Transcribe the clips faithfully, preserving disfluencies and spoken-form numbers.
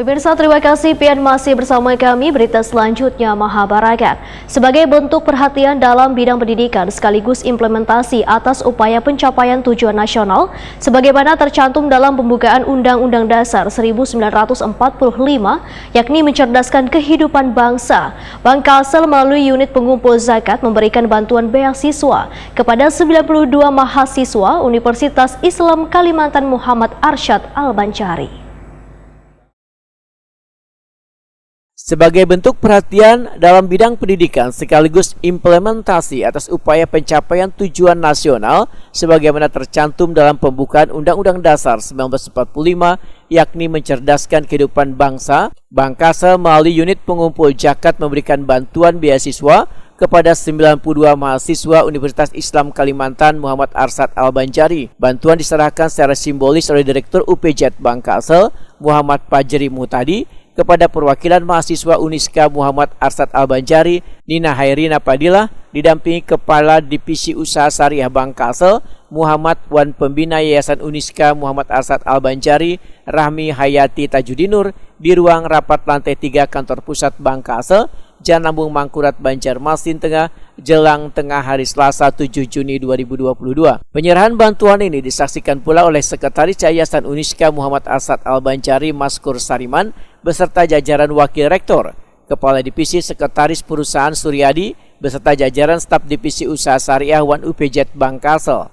Pemirsa, terima kasih pian masih bersama kami. Berita selanjutnya, Mahabarakat. Sebagai bentuk perhatian dalam bidang pendidikan sekaligus implementasi atas upaya pencapaian tujuan nasional, sebagaimana tercantum dalam pembukaan Undang-Undang Dasar seribu sembilan ratus empat puluh lima, yakni mencerdaskan kehidupan bangsa, Bank Kalsel melalui unit pengumpul zakat memberikan bantuan beasiswa kepada sembilan puluh dua mahasiswa Universitas Islam Kalimantan Muhammad Arsyad Al-Banjari. Sebagai bentuk perhatian dalam bidang pendidikan sekaligus implementasi atas upaya pencapaian tujuan nasional sebagaimana tercantum dalam pembukaan Undang-Undang Dasar sembilan belas empat puluh lima, yakni mencerdaskan kehidupan bangsa, Bank Kalsel melalui unit pengumpul zakat memberikan bantuan beasiswa kepada sembilan puluh dua mahasiswa Universitas Islam Kalimantan Muhammad Arsyad Al-Banjari. Bantuan diserahkan secara simbolis oleh Direktur U P Z Bank Kalsel, Muhammad Fajri Muhtadi, kepada perwakilan mahasiswa Uniska Muhammad Arsyad Al-Banjari, Nina Hairina Padilla, didampingi Kepala Divisi Usaha Syariah Bank Kalsel, Muhammad, wan Pembina Yayasan Uniska Muhammad Arsyad Al-Banjari, Rahmi Hayati Tajudinur, di ruang rapat lantai tiga Kantor Pusat Bank Kalsel, Jalan Lambung Mangkurat, Banjarmasin Tengah, jelang tengah hari Selasa, tujuh Juni dua ribu dua puluh dua. Penyerahan bantuan ini disaksikan pula oleh Sekretaris Yayasan Uniska Muhammad Arsyad Al-Banjari, Maskur Sariman, beserta jajaran Wakil Rektor, Kepala Divisi Sekretaris Perusahaan Suryadi, beserta jajaran staf Divisi Usaha Syariah wan U P Z Bank Kalsel.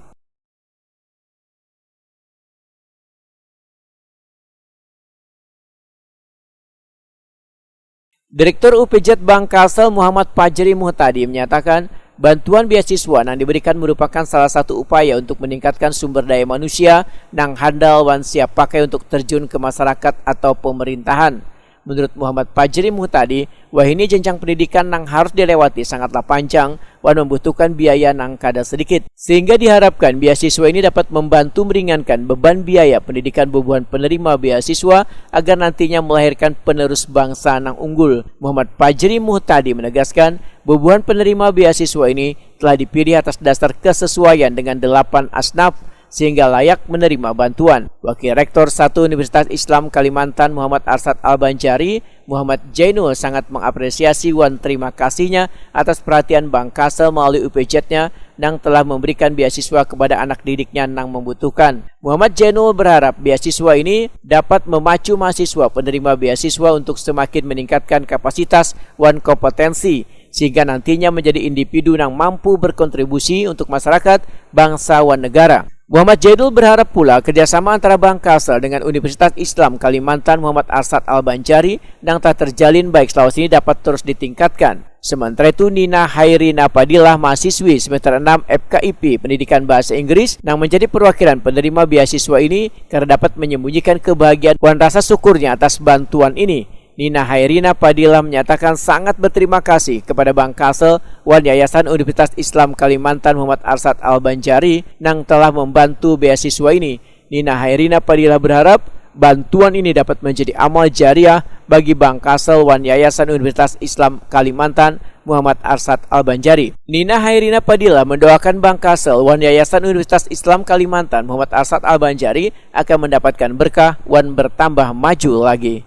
Direktur U P Z Bank Kalsel Muhammad Fajri Muhtadi menyatakan, bantuan beasiswa yang diberikan merupakan salah satu upaya untuk meningkatkan sumber daya manusia nang handal wan siap pakai untuk terjun ke masyarakat atau pemerintahan. Menurut Muhammad Fajri Muhtadi, wahini jenjang pendidikan nang harus dilewati sangatlah panjang wan membutuhkan biaya nang kada sedikit. Sehingga diharapkan beasiswa ini dapat membantu meringankan beban biaya pendidikan bubuhan penerima beasiswa agar nantinya melahirkan penerus bangsa nang unggul. Muhammad Fajri Muhtadi menegaskan, bubuhan penerima beasiswa ini telah dipilih atas dasar kesesuaian dengan delapan asnaf sehingga layak menerima bantuan. Wakil Rektor satu Universitas Islam Kalimantan Muhammad Arsyad Al-Banjari, Muhammad Jainul sangat mengapresiasi wan terima kasihnya atas perhatian Bank Kalsel melalui U P Z-nya nang telah memberikan beasiswa kepada anak didiknya nang membutuhkan. Muhammad Jainul berharap beasiswa ini dapat memacu mahasiswa penerima beasiswa untuk semakin meningkatkan kapasitas wan kompetensi, sehingga nantinya menjadi individu nang mampu berkontribusi untuk masyarakat, bangsa, wan negara. Muhammad Jainul berharap pula kerjasama antara Bank Kalsel dengan Universitas Islam Kalimantan Muhammad Arsyad Al-Banjari nang telah terjalin baik selawase ini dapat terus ditingkatkan. Sementara itu, Nina Hairina Fadilah, mahasiswi semester enam F K I P Pendidikan Bahasa Inggris nang menjadi perwakilan penerima beasiswa ini, kada dapat menyembunyikan kebahagiaan wan rasa syukurnya atas bantuan ini. Nina Hairina Fadilah menyatakan sangat berterima kasih kepada Bank Kalsel wan Yayasan Universitas Islam Kalimantan Muhammad Arsyad Al-Banjari nang telah membantu beasiswa ini. Nina Hairina Fadilah berharap bantuan ini dapat menjadi amal jariah bagi Bank Kalsel wan Yayasan Universitas Islam Kalimantan Muhammad Arsyad Al-Banjari. Nina Hairina Fadilah mendoakan Bank Kalsel wan Yayasan Universitas Islam Kalimantan Muhammad Arsyad Al-Banjari akan mendapatkan berkah wan bertambah maju lagi.